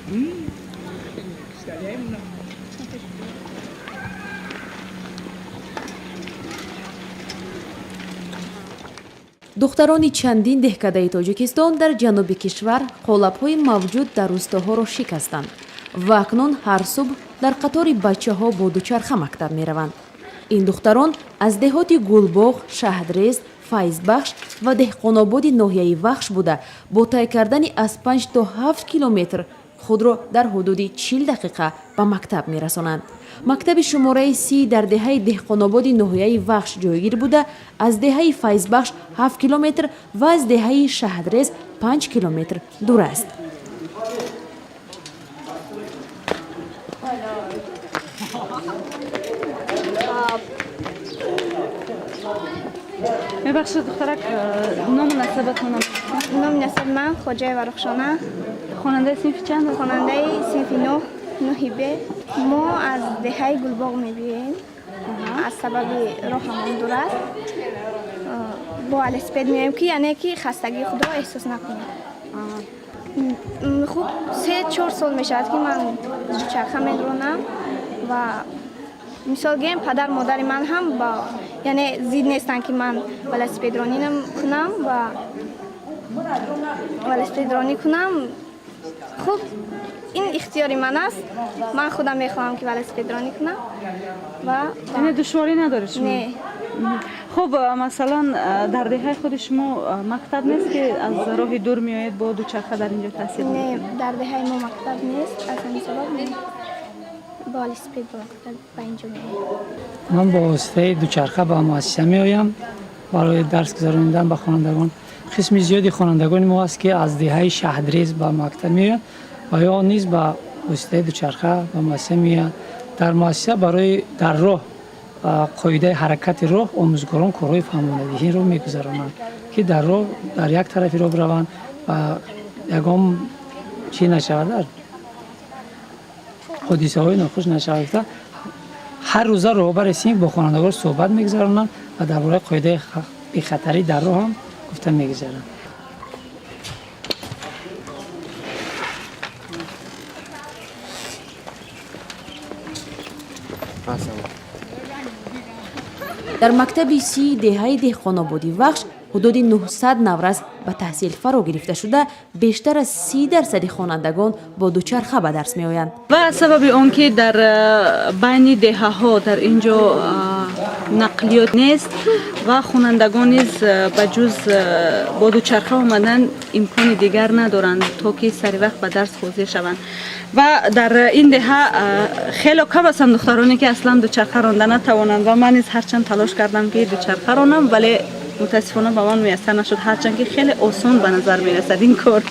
Духтарони чандин деҳкадаи Тоҷикистон дар ҷануби кишвар қолабҳои мавҷуд дар рӯстоҳоро шикастанд ва акнун ҳар субҳ дар қатори бачаҳо бо дучарха мактаб мераванд. Ин духтарон аз деҳоти Гулбоғ, Шаҳдрез, Файзбахш ва Деҳқонободи ноҳияи Вахш буда, бо тай кардани аз 5 то 7 километр худро дар ҳудуди 40 дақиқа ба мактаб мерасонанд. Мактаби шумораи 30 дар деҳаи Деҳқонободи ноҳияи Вахш ҷойгир буда, аз деҳаи Файзбахш 7 километр ва аз деҳаи Шаҳдрез 5 километр дур аст. Мебахшед, духтарак, ному насабатонам? Номи насаби ман Хоҷаева Рухшона. Хонандаи синфи чанд? Хонандаи синфи нӯҳ, нӯҳи Б. Мо аз деҳаи Гулбоғ мебиёем. Аз сабаби роҳамон дур аст, бо велосипед меоем, ки яъне ки хастагии худро эҳсос накунем. Хуб, 3-4 сол мешавад, ки ман дучарха меронам ва мисол гӯем, падар модари ман ҳам ба яъне зид нестанд, ки ман велосипедронӣ кунам ва велосипедронӣ кунам. Хуб, ин ихтиёри ман аст, ман худам мехоҳам, ки велосипедронӣ кунам ва Яъне душворӣ надоред шумо? Не. Хуб, масалан, дар деҳаи худи шумо мактаб нест, ки аз роҳи дур меоед, бо дучарха дар инҷо таҳсил Не. мекунед? Дар деҳаи мо мактаб нест, аз ҳамин сабаб мо бо велосипед ба мактаб ба инҷо меоем. Ман бо воситаи дучарха ба муассиса меоям барои дарс гузаронидан ба хонандагон. Қисми зиёди хонандагони мо аст, ки аз деҳаи Шаҳдрез ба мактаб меоянд ва ё низ ба воситаи дучарха ба муассиса меоянд. Дар муассиса барои дар роҳ қоидаи ҳаракати роҳ омӯзгорон корҳои фаҳмонадиҳиро мегузаронанд, ки дар роҳ дар як тарафи роҳ бираванд ва ягон чӣ нашавад, ҳодисаҳои нохуш нашавад гуфта, ҳар рӯза роҳбари синф бо хонандагон суҳбат мегузаронанд ва дар бораи қоидаи бехатарӣ дар роҳ ҳам гуфта мегузаранд. Дар мактаби 30-и деҳаи Деҳқонободи Вахш ҳудуди 900 наврас ба таҳсил фаро гирифта шуда, бештар аз 30 дарсади хонандагон бо дучарха ба дарс меоянд. Ва аз сабаби он ки дар байни деҳаҳо дар ин ҷо нақлиёт нест ва хонандагон низ ба ҷуз бо дучарха омадан имкони дигар надоранд, то ки сари вақт ба дарс ҳозир шаванд. Ва дар ин деҳа хело кам ҳастанд духтароне, ки аслан дучарха ронда натавонанд. Ва ман низ ҳарчанд талош кардам, ки дучарха ронам, вале мутаассифона ба ман муяссар нашуд, ҳарчанд ки хеле осон ба назар мерасад ин кор.